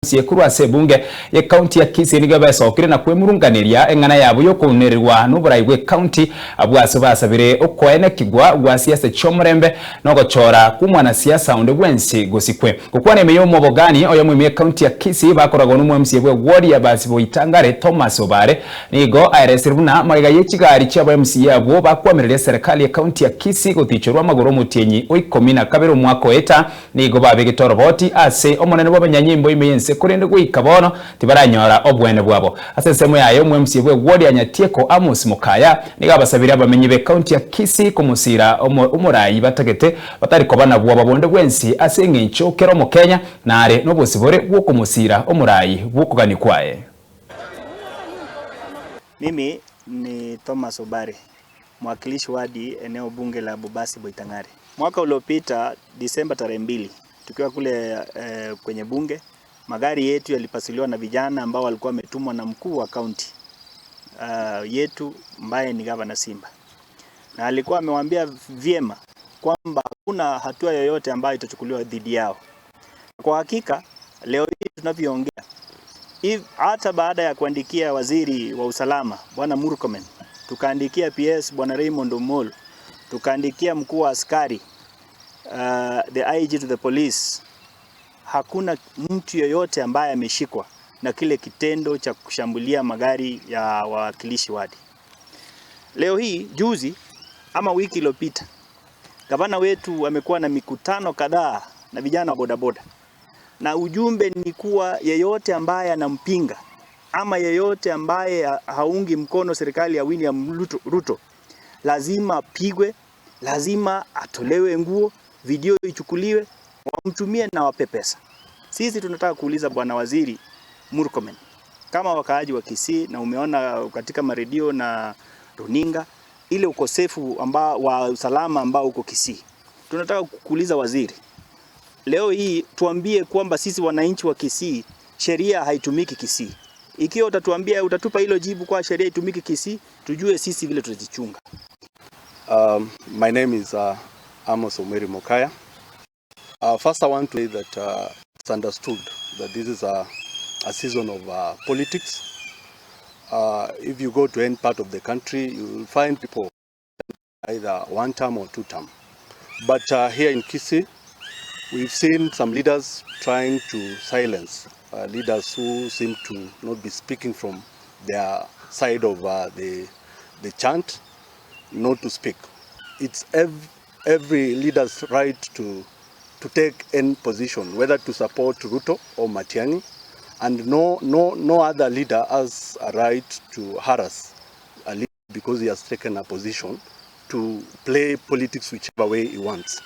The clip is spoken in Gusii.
Gusii korwa ase ebunge y'ecounty ya Kisii nigo besokire na kwemurunganeria eng'ana yabo y'okounererwa noborai bw'ecounty abwo ase basabire okoenekigwa gwa siasa chi'omorembe na ogochora kw'omwanasiasa onde bwensi gosikwe. Gokwana ime y'omobogani oyomo ime y'ecounty ya Kisii bakoragwa n'omwMCA bwe ward ya Basiboitangare Thomas Obare nigo aeresire buna magega ye chigari chi'aba MCA abwo bakwamereria eserekari y'ecounty ya Kisii gotichorwa amagoro omotienyi o ikomi na kabere omwaka oeta Nigo babegete oroboti ase Omonene bw'abanyanyimbo ime y'ense, korende goika bono tibaranyora oboene bwabo. Ase ensemo yaye omwemsie bw'egwori ya Nyatieko, Amos Mokaya, nigo abasabire abamenyi b'ecounty ya Kisii komosiira omorai batagete batari koba na bwoba bonde bwensi ase eng'encho kera Omokenya nare nobosibore bw'okomosiira omorai bw'okogania kwaye. Mimi ni Thomas Obare, mwakilishi wadi eneo bunge la Bobasi Boitang'are. Mwaka uliopita Disemba tarehe mbili tukiwa kule eh, kwenye bunge magari yetu yalipasuliwa na vijana ambao walikuwa wametumwa na mkuu wa kaunti uh, yetu ambaye ni gavana Simba, na alikuwa amewaambia vyema kwamba hakuna hatua yoyote ambayo itachukuliwa dhidi yao. Kwa hakika leo hii tunavyoongea, hata baada ya kuandikia waziri wa usalama Bwana Murkomen, tukaandikia PS Bwana Raymond Omolo, tukaandikia mkuu wa askari uh, the IG to the police, hakuna mtu yoyote ambaye ameshikwa na kile kitendo cha kushambulia magari ya wawakilishi wadi. Leo hii juzi ama wiki iliyopita, gavana wetu amekuwa na mikutano kadhaa na vijana wa bodaboda, na ujumbe ni kuwa yeyote ambaye anampinga ama yeyote ambaye haungi mkono serikali ya William Ruto lazima apigwe, lazima atolewe nguo, video ichukuliwe, wamtumie na wape pesa. Sisi tunataka kuuliza Bwana Waziri Murkomen, kama wakaaji wa Kisii, na umeona katika maredio na runinga ile ukosefu ambao wa usalama ambao uko Kisii, tunataka kukuuliza waziri, leo hii tuambie kwamba sisi wananchi wa Kisii sheria haitumiki Kisii. Ikiwa utatuambia utatupa hilo jibu kwa sheria itumiki Kisii, tujue sisi vile tutajichunga. My name is Amos Omeri Mokaya. First, I want to say that it's understood that this is a season of politics. If you go to any part of the country, you will find people either one term or two term. But here in Kisii, we've seen some leaders trying to silence leaders who seem to not be speaking from their side of the chant, not to speak. It's every leader's right to take any position, whether to support Ruto or Matiang'i, and no other leader has a right to harass a leader because he has taken a position to play politics whichever way he wants.